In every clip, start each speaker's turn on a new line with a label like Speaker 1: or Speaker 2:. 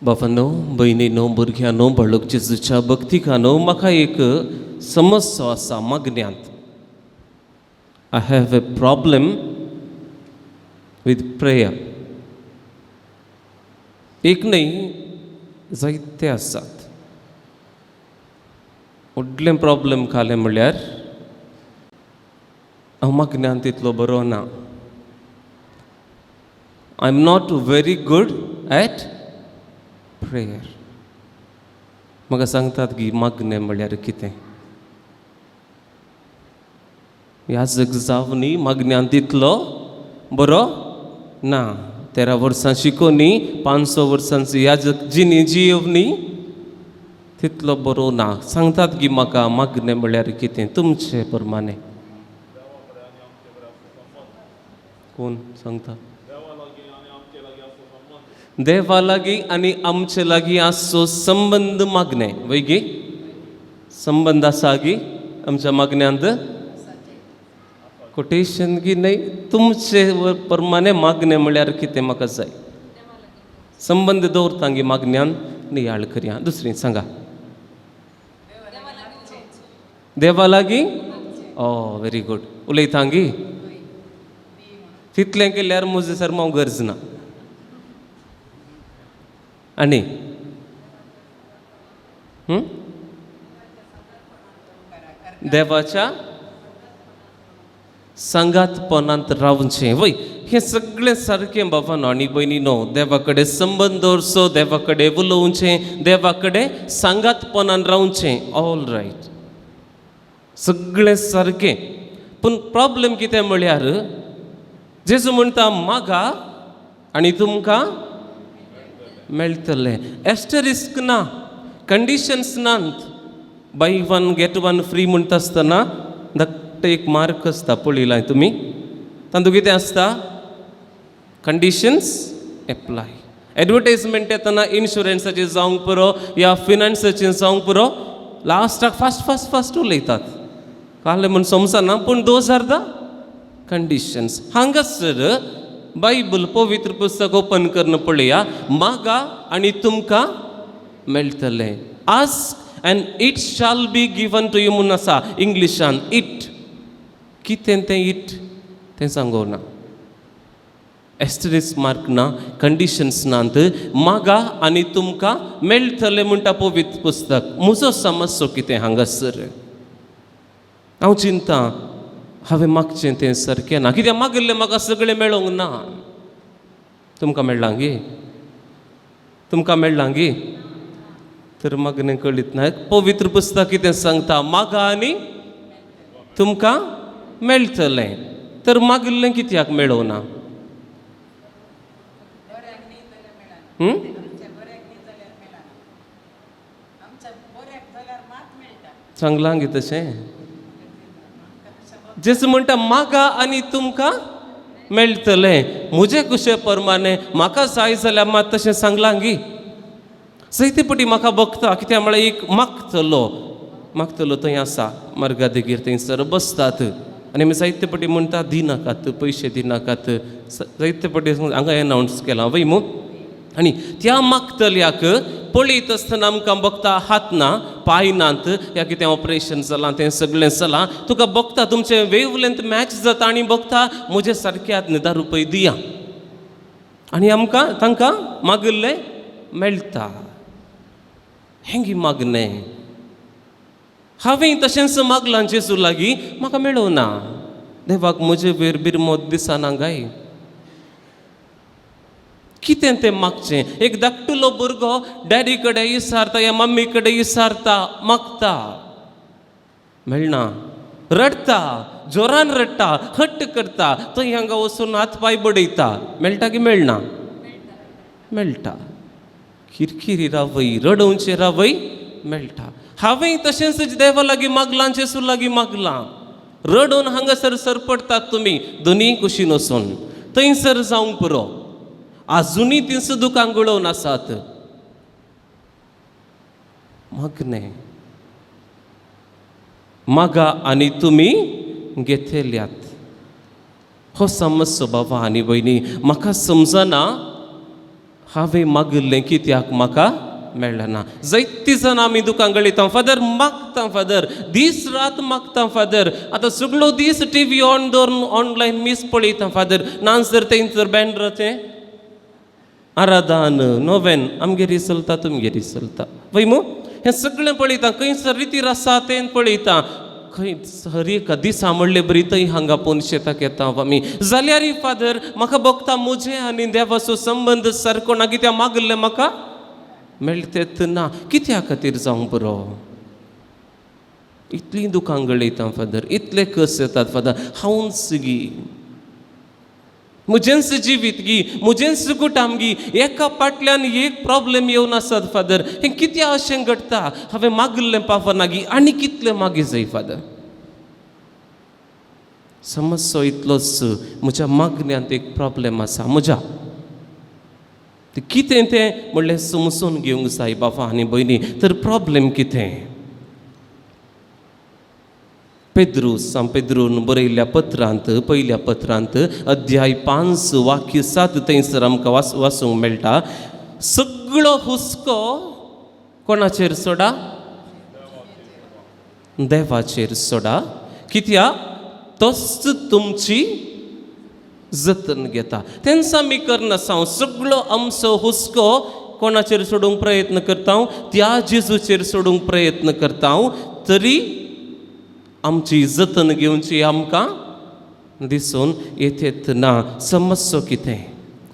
Speaker 1: बाबांनो, भयणीनो, भुरग्यांनो, बाळक जेजूच्या भक्तिकानो, म्हाका एक समस्या आसा मागण्यांत. I have a problem with prayer. एक न्हय, जायते आसात. व्हडलें प्रॉब्लम खालें म्हणल्यार हांव मागण्यांत तितलो बरो ना. I am not very good at prayer. म्हाका सांगतात की मागणें म्हणल्यार कितें? याजक जावनी मागण्यांत तितलो बरो ना. 13 वर्सां शिकोवनी, 500 वर्सांची याजक जिणी जियोवनी तितलो बरो ना. सांगतात की म्हाका मागणें म्हणल्यार कितें तुमचे प्रमाणे? कोण सांगता? देवा लागीं आनी आमचे लागीं आसचो संबंद मागणें. वय गी? संबंद आसा गी आमच्या मागण्यांत? कोटेशन गी न्हय, तुमचे प्रमाणे मागणें म्हणल्यार कितें म्हाका जाय. संबंद दवरता गी मागण्यान? नियाळ करया. दुसरी सांगा. देवा लागीं? ओ व्हेरी गूड. उलयता गी? तितलें केल्यार म्हजें सरमांव गरज ना. आनी देवाच्या सांगातपणांत रावचें. वय, हें सगळें सारकें बाबानो आनी भयणीनो. देवा कडेन संबंद दवरचो, देवा कडेन उलोवचें, देवा कडेन सांगातपणान रावचें. ऑल रायट, सगळें सारकें. पूण प्रॉब्लम कितें म्हळ्यार जेजू म्हणटा मागा आनी तुमकां मेळटलें. एस्टरिस्क ना, कंडिशन्स नात. Buy one get one free म्हणटा आसतना धाकटें एक मार्क आसता, पळयलां तुमी? तातूंत कितें आसता? Conditions apply. Advertisement येतना इन्शुरन्साचें जावंक पुरो या फिनान्साचें जावंक पुरो, लास्टाक फास्ट फास्ट फास्ट उलयतात. कालें म्हूण समजना, पूण those are the conditions. हांगासर बायबल पवित्र पुस्तक ओपन करून पळया. मागा आनी तुमकां मेळटलें. Ask and it shall be given to you म्हूण आसा इंग्लिशान. It कितें तें it तें सांगूंक ना. एस्टरीस मार्क ना, कंडिशन्स नात. मागा आनी तुमकां मेळटलें म्हणटा पवित्र पुस्तक. म्हजो समस्यो कितें हांगासर, हांव चिंता हांवें मागचें तें सारकें ना. कित्याक मागिल्लें म्हाका सगळें मेळोंक ना. तुमकां मेळ्ळां गे? तुमकां मेळ्ळां गे? तर मागणें कळीत ना. पवित्र पुस्तक कितें सांगता? मागा आनी तुमकां मेळटलें. तर मागिल्लें कित्याक मेळोना? सांगलां गे तशें? जेजू म्हणटा मागा आनी तुमकां मेळटलें. म्हजे कुशे प्रमाणे म्हाका जाय जाल्यार मात तशें सांगलां गी? जायते पटी म्हाका बघता कित्याक म्हळ्यार एक मागतलो मागतलो थंय आसा मार्गा देगेर, थंयसर बसतात आनी आमी जायते पटी म्हणटा दिनाकात, पयशे दिनाकात. जायते पटी हांगा एनावन्स केलां वय मू. आनी त्या मागतल्याक पळयत आसतना आमकां बघता हात ना, पांय नात, या कितें ऑपरेशन जालां, तें सगळें जालां. तुका बघता तुमचें वेव लेंथ मॅच जाता आनी बघता म्हजे सारक्यात न्ही 10 रुपये दिया आनी आमकां तांकां मागिल्लें मेळटा. हेंगी मागणें. हांवें तशेंच मागलां जेजू लागीं, म्हाका मेळोना. देवाक म्हजे वयर बिरमोत दिसना काय कितें तें मागचें? एक धाकटुलो भुरगो डॅडी कडेन विचारता या मम्मी कडेन विचारता, मागता, मेळना, रडटा, जोरान रडटा, हट्ट करता, थंय हांगा वचून हात पांय बडयता. मेळटा की मेळना? मेळटा. किरकिरी रावय, रडोवचें रावय, मेळटा. हांवें तशेंच देवा लागीं मागलां, जेजू लागीं मागलां. रडून हांगासर सरपडटात तुमी दोनूय कुशीन वचून. थंयसर जावंक पुरो, आजुनूय तींच दुकां गळोवन आसात. मागणें. मागा आनी तुमी घेतल्यात. हो समज बाबा आनी भयणी, म्हाका समजना. हांवें मागिल्लें कित्याक म्हाका मेळना? जायतीं जाणां आमी दुकां गळयता, फादर मागता, फादर दीस रात मागता, फादर आतां सगळो दीस टिवी ऑन दवरून ऑनलायन मीस पळयता, फादर ना जर तेंचर बँड्राचें आराधान नोवेन आमगेरी चलता, तुमगेरी चलता वय मू, हें सगळें पळयता, खंयसर रितीर आसा तें पळयता, खंय हर एका दिसा म्हणले बरी थंय हांगा पोवन शेताक येता आमी, जाल्यारय फादर म्हाका भोगता म्हजें आनी देवाचो संबंद सारको ना. कित्याक मागिल्लें म्हाका मेळटेत ना? कित्या खातीर जावंक पुरो? इतलीं दुकां गळयता फादर, इतले कस येतात फादर, हांवूच गी म्हजेंच जिवीत गी, म्हजेंच कुटाम गी, एका फाटल्यान एक प्रॉब्लेम येवन आसात फादर, हें कित्याक अशें घडटा? हांवें मागिल्लें पावना गी, आनी कितलें मागी जाय फादर? समस्या इतलोच, म्हज्या मागण्यांत एक प्रॉब्लेम आसा म्हज्या. तें कितें तें म्हणलें समजून घेवंक जाय बाबा आनी भयणी. तर प्रॉब्लेम कितें? पेद्रू, सांत पेद्रून बरयल्ल्या पत्रांत, पयल्या पत्रांत, अध्याय 5 वाक्य 7, थंयसर आमकां वाचूंक मेळटा, सगळो हुस्को कोणाचेर सोडा? देवाचेर सोडा, कित्याक तोच तुमची जतन घेता. तेन्ना आमी करनासा, सगळो आमचो हुस्को कोणाचेर सोडूंक प्रयत्न करता? त्या जेजूचेर सोडूंक प्रयत्न करता, तरी आमची जतन घेवची आमकां दिसून येतेत ना. समस्या कितें?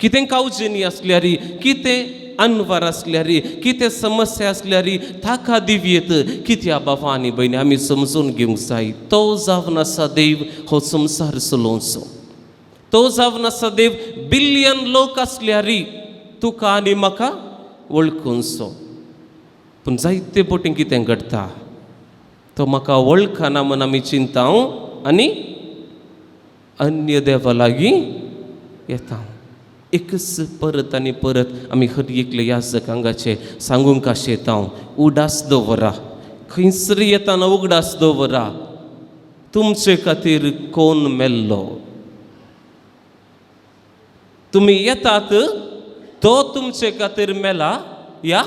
Speaker 1: कितें कावजेनी आसल्यार, कितें अनवार आसल्यार, कितें समस्या आसल्यार ताका दिवयेत. कित्या बाबा आनी भयणी, आमी समजून घेवंक जाय, तो जावन आसा देव हो संवसार चलोवचो. तो जावन आसा देव बिलियन लोक आसल्यार तुका आनी म्हाका वळखुचो. पूण जायते फावटी कितें घडटा? तो म्हाका वळखना म्हूण आमी चिंता आनी अन्य देवा लागीं येता. एकच परत आनी परत आमी हर एकले याजक हांगाचे सांगूंक आशेता, उडास दवरा, खंयसर येताना उगडास दवरा तुमचे खातीर कोण मेल्लो. तुमी येतात तो तुमचे खातीर मेला या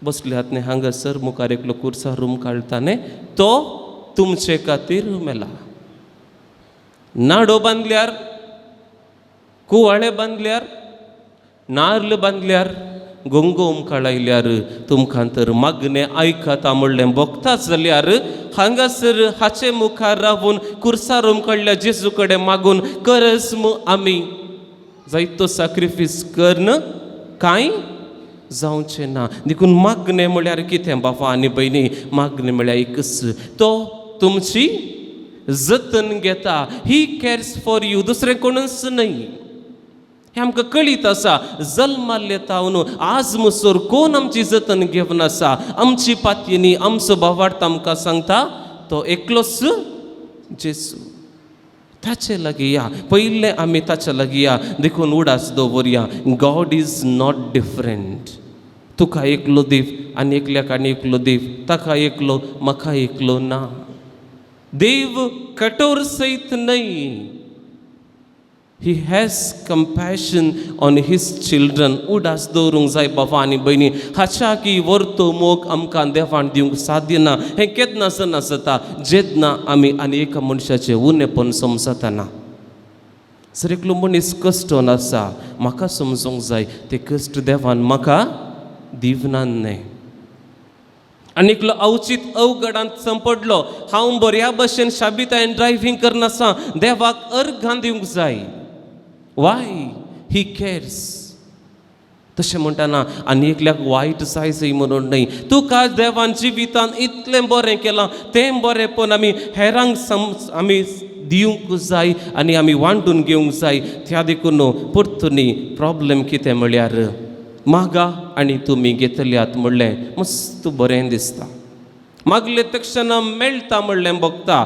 Speaker 1: बसल्यात न्ही हांगासर मुखार एकलो कुर्सा रूम काडटा न्ही, तो तुमचे खातीर मेला. नाडो बांदल्यार, कुवाळे बांदल्यार, नार्ल बांदल्यार, गोंगोम काळायल्यार तुमकां तर मागणें आयकता म्हणलें भोगता जाल्यार हांगासर हाचे मुखार रावून कुर्सा रूम काडल्या जेजू कडेन मागून करस आमी जायतो साक्रिफीस करन कांय जावचें ना. देखून मागणें म्हळ्यार कितें बाबा आनी भयणी? मागणें म्हळ्यार एकच, तो तुमची जतन घेता. He cares for you, दुसरें कोणूच न्हय. हें आमकां कळीत आसा, जल्माल्ले तावन आज मुसोर कोण आमची जतन घेवन आसा? आमची पातयेनी आमचो भावार्थ आमकां सांगता तो एकलोच जेजू. ताचे लागीं या, पयलें आमी ताच्या लागीं या. देखून उडास दवरया, गॉड is not different. तुका एकलो देव आनी एकल्याक आनी एकलो देव, ताका एकलो म्हाका एकलो ना. देव कठोर सयत न्हय. He has compassion on his children. उडास दवरूंक जाय बाबा आनी भयणी, हाच्या की वर्तो मोग आमकां देवान दिवंक साध्य ना. हें केन्ना जाता जाता जेन्ना आमी आनी एका मनशाचें उणेपण समजतना. सर एकलो मनीस कश्टोन आसा, म्हाका समजूंक जाय ते कश्ट देवान म्हाका दिवना न्हय. आनी एकलो अवचीत अवघडांत संपडलो, हांव बऱ्या भशेन शाबितायन ड्रायव्हींग करनासा, देवाक अर्घां दिवंक जाय. Y he cares. तशें म्हणटना आनी एकल्याक वायट जाय जाय म्हणून न्हय. तुका देवान जिवितान इतलें बरें केलां, तें बरेंपण आमी हेरांक आमी दिवंक जाय आनी आमी वांटून घेवंक जाय. त्या देखून परतून प्रॉब्लेम कितें म्हळ्यार मागा आनी तुमी घेतल्यात म्हणलें मस्त बरें दिसता, मागले तक्षणा मेळटा म्हणलें भोगता.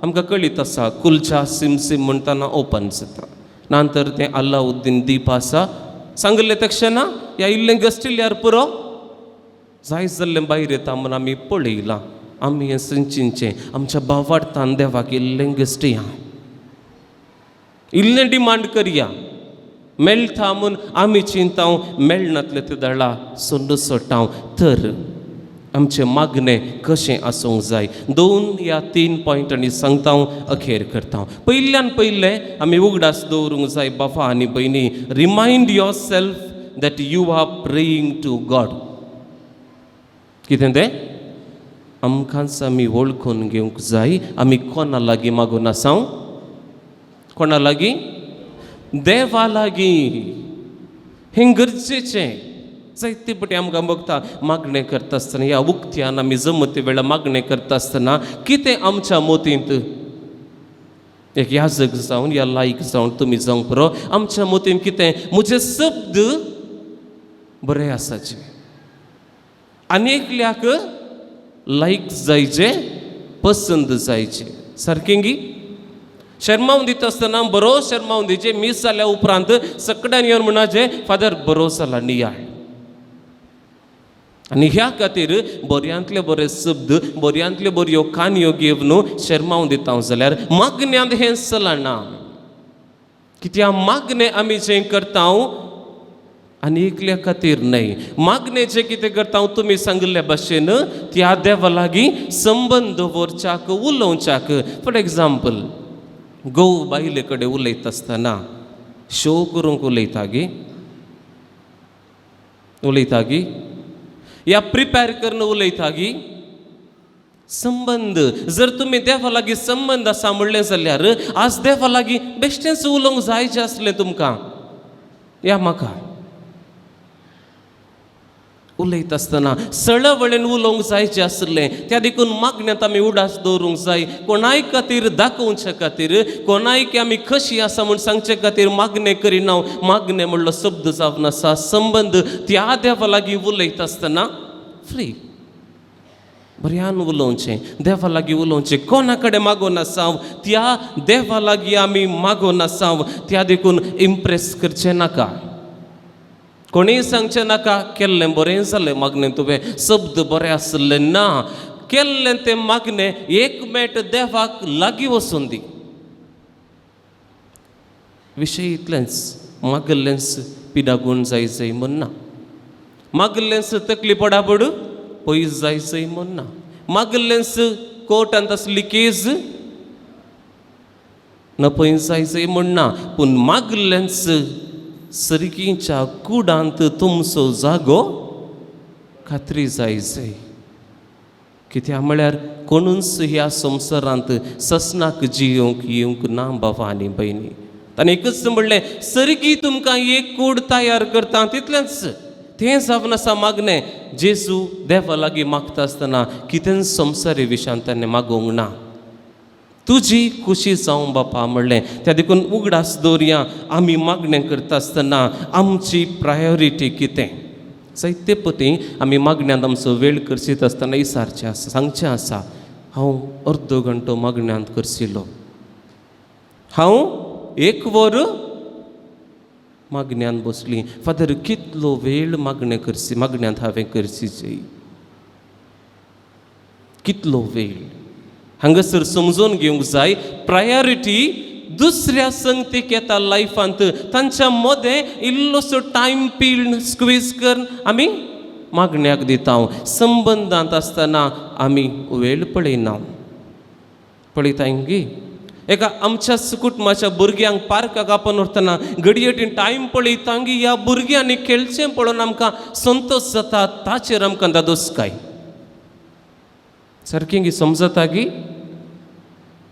Speaker 1: आमकां कळीत आसा, कुलच्या सिमसिम म्हणटना ओपन जाता. नंतर तें अल्लाउद्दीन दीप आसा, सांगले तक्षणा या इल्लें गस्टिल्यार पुरो जाय जाल्लें भायर येता म्हूण आमी पळयलां. आमी हें संचिंचें आमच्या भावार्थान देवाक इल्लें गस्टया, इल्लें डिमांड करया. मेळटा म्हूण आमी चिंता मेळनातले ते दळा सोंदू सोडटा. तर आमचें मागणें कशें आसूंक जाय, 2 या 3 पॉयंटांनी सांगता, अखेर करता. पयल्यान पयलें आमी उगडास दवरूंक जाय बाबा आनी भयणी, remind yourself that you are praying to God. कितें तें आमकांच आमी वळखून घेवंक जाय. आमी कोणा लागीं मागून आसा? कोणा लागीं? देवा लागीं. हें गरजेचें. जायते पटी आमकां बघता मागणें करता आसतना ह्या उक्त्यान आमी जमते वेळार मागणें करता आसतना कितें आमच्या मोतींत एक याजक जावन या लायक जावन तुमी जावंक पुरो, आमच्या मोतीन कितें म्हजे शब्द बरे आसाचे आनी एकल्याक लायक जायचे, पसंद जायचे. सारकें गी? शर्मावन दिता आसतना बरो शर्मावन दिवचे. मीस जाल्या उपरांत सगळ्यान येवन म्हणाचे फादर बरो जाला नियाळ. आनी ह्या खातीर बऱ्यांतले बरे शब्द, बऱ्यांतल्यो बऱ्यो काणयो घेवन शर्मावन दिता हांव जाल्यार मागण्यांत हें चलना. कित्याक मागणें आमी जें करता आनी एकल्या खातीर न्हय, मागणें जें कितें करता तुमी सांगिल्ल्या भाशेन त्या देवा लागीं संबंद दवरच्याक, उलोवच्याक. फॉर एग्जाम्पल, घोव बायले कडेन उलयता आसतना शो करूंक उलयता गी? उलयता गी? या प्रिपेर करून उलयता गी? संबंद जर तुमी देवा लागीं संबंद आसा म्हणलें जाल्यार आज देवा लागीं बेश्टेंच उलोवंक जायचें आसलें तुमकां या म्हाका. उलयता आसतना सळवळेन उलोवंक जायचें आसलें. त्या देखून मागण्यांत आमी उडास दवरूंक जाय. कोणाय खातीर दाखोवचे खातीर, कोणायक आमी कशी आसा म्हूण सांगचे खातीर मागणें करिना. मागणें म्हणलो शब्द जावन आसा संबंद. त्या देवा लागीं उलयता आसतना फ्री बऱ्यान उलोवचें, देवा लागीं उलोवचें. कोणा कडेन मागून आसाव त्या देवा लागीं आमी मागून आसाव. त्या देखून इम्प्रेस करचें नाका, कोणीय सांगचें नाका केल्लें बरें जालें मागणें, तुवें शब्द बरें आसलें. ना, केल्लें तें मागणें एक मेट देवाक लागीं वचून दी. विशय इतलेंच. मागल्लेंच पिडागून जाय जाय म्हण ना, मागल्लेंच तकली पडापड पयस जाय जाय म्हण ना, मागल्लेंच कोर्टांत आसली केज नपय जाय जाय म्हण ना, पूण मागल्लेंच सर्गीच्या कुडांत तुमचो जागो खात्री जाय जाय. कित्याक म्हळ्यार कोणूच ह्या संवसारांत ससनाक जियोवंक येवंक ना बाबा आनी भयणी. ताणें एकूच म्हणलें, सर्गी तुमकां एक कूड तयार करता. तितलेंच तें जावन आसा मागणें. जेजू देवा लागीं मागता आसतना कितेंच संवसारी विशयांत ताणें मागूंक ना. तुजी खुशी जावं बापा म्हणलें. त्या देखून उगडास दवरया, आमी मागणें करता आसतना आमची प्रायोरिटी कितें. जायते पटी आमी मागण्यांत आमचो वेळ करसीत आसतना विचारचें आसा, सांगचें आसा, हांव अर्दो घंटो मागण्यांत करसिलो, हांव एक वर मागण्यांत बसली, फादर कितलो वेळ मागणें करसी, मागण्यांत हांवें करसी, कितलो वेळ. हांगासर समजून घेवंक जाय, प्रायोरिटी दुसऱ्या संगतीक येता लायफांत, तांच्या मदें इल्लोसो टायम पिल्ड स्क्वीज करून आमी मागण्याक दिता. संबंदांत आसतना आमी वेळ पळयना. पळयता गी? एका आमच्या कुटुंबाच्या भुरग्यांक पार्काक आपोवन व्हरतना घडयेटीन टायम पळयता गी? ह्या भुरग्यांनी खेळचें पळोवन आमकां संतोश जाता, ताचेर आमकां दादोसकाय. सारकें गी? समजता गी?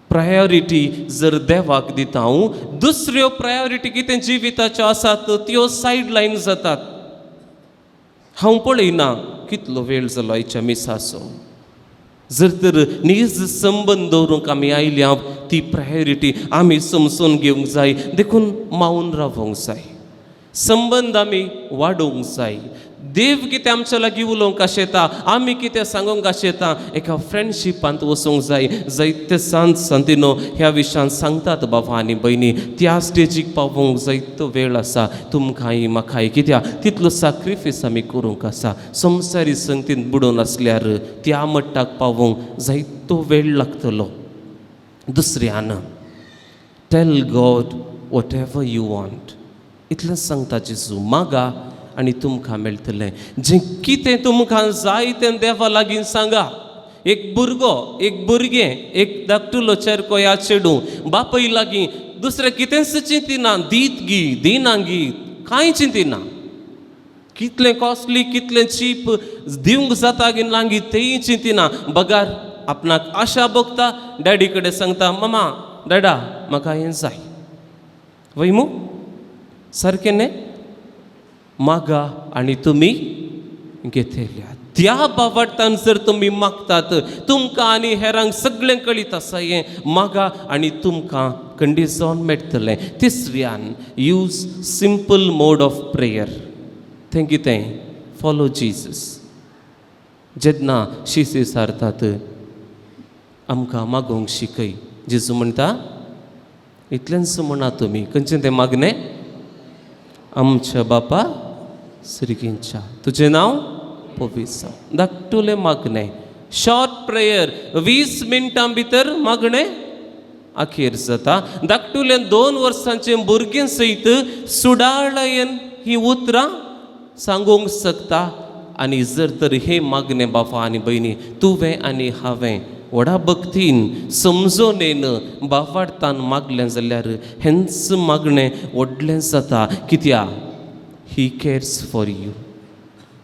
Speaker 1: प्रायोरिटी जर देवाक दिता हांव, दुसऱ्यो प्रायोरिटी कितें जिविताच्यो आसात त्यो सायड लायन जातात. हांव पळयना कितलो वेळ जालो आयच्या मिसाचो. जर तर नीज संबंद दवरूंक आमी आयल्या, ती प्रायोरिटी आमी समजून घेवंक जाय. देखून मावन रावोंक जाय, संबंद आमी वाडोवंक जाय. देव कितें आमच्या लागीं उलोवंक आशेता, आमी कितें सांगूंक आशेता, एका फ्रेंडशिपांत वचूंक जाय. जायते सांत सांतिनो ह्या विशयांत सांगतात बाबा आनी भयणी. त्या स्टेजीक पावोवंक जायतो वेळ आसा तुमकांय म्हाकाय. कित्याक तितलो साक्रिफीस आमी करूंक आसा. संवसारी संगतीन बुडोवन आसल्यार त्या मट्टाक पावोवंक जायतो वेळ लागतलो. दुसऱ्यान, tell God whatever you want. इतलें सांगता जेजू, मागा आनी तुमकां मेळटलें. जें कितें तुमकां जाय तें देवा लागीं सांगा. एक भुरगो, एक भुरगें, एक धाकटुलो चेरको या चेडूं बापय लागीं दुसरें कितेंच चिंतिना, दीत गी दिना गी कांय चिंतिना, कितलें कॉस्टली कितलें चीप दिवंक जाता गी ना गी तेंय चिंतिना, बगार आपणाक आशा भोगता, डॅडी कडेन सांगता, मामा डॅडा म्हाका हें जाय. वय मू, सारकें न्ही? मागा आनी तुमी घेतल्या. त्या बावडटान जर तुमी मागतात, तुमकां आनी हेरांक सगळें कळीत आसा हें. मागा आनी तुमकां खंडीत जावन मेळटलें. तिसऱ्यान, use simple mode of prayer. तें कितें? Follow Jesus. जेन्ना शिसी सारतात, आमकां मागोवंक शिकय जेजू म्हणटा, इतलेंच म्हणा तुमी. खंयचें तें मागणें? आमच्या बापा सर्गींच्या, तुजें नांव पवित्र जावं. धाकटुलें मागणें, शॉर्ट प्रेयर, 20 मिनटां भितर मागणें अखेर जाता. धाकटुलें 2 वर्सांचें भुरगें सयत सुडाळायेन ही उतरां सांगूंक शकता. आनी जर तर हें मागणें, बापा आनी भयणी, तुवें आनी हांवें व्हडा भक्तीन समजोनेन बावाडतान मागलें जाल्यार हेंच मागणें व्हडलें जाता. कित्याक? He cares for you.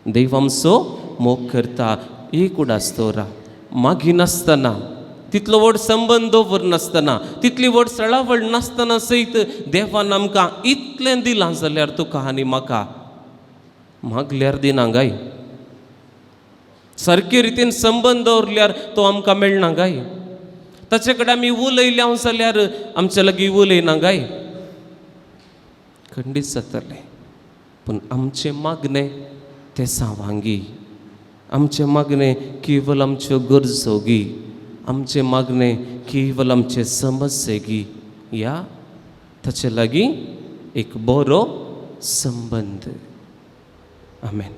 Speaker 1: देव आमचो मोग करता. एक उडास दवरा, मागिनासतना, तितलो व्हड संबंद दवरनासतना, तितली व्हड सळावळ नासतना सयत देवान आमकां इतलें दिलां जाल्यार तुका आनी म्हाका मागल्यार दिना गाय? सारके रितीन संबंद दवरल्यार तो आमकां मेळना गाय? ताचे कडेन आमी उलयल्या जाल्यार आमचे लागीं उलयना गाय? खंडीत जातलें. पूण आमचें मागणें तें सावांगी, आमचें मागणें केवल आमच्यो गरजोगी, आमचें मागणें केवल आमचे समस्येगी या ताचे लागीं एक बरो संबंद. आमेन.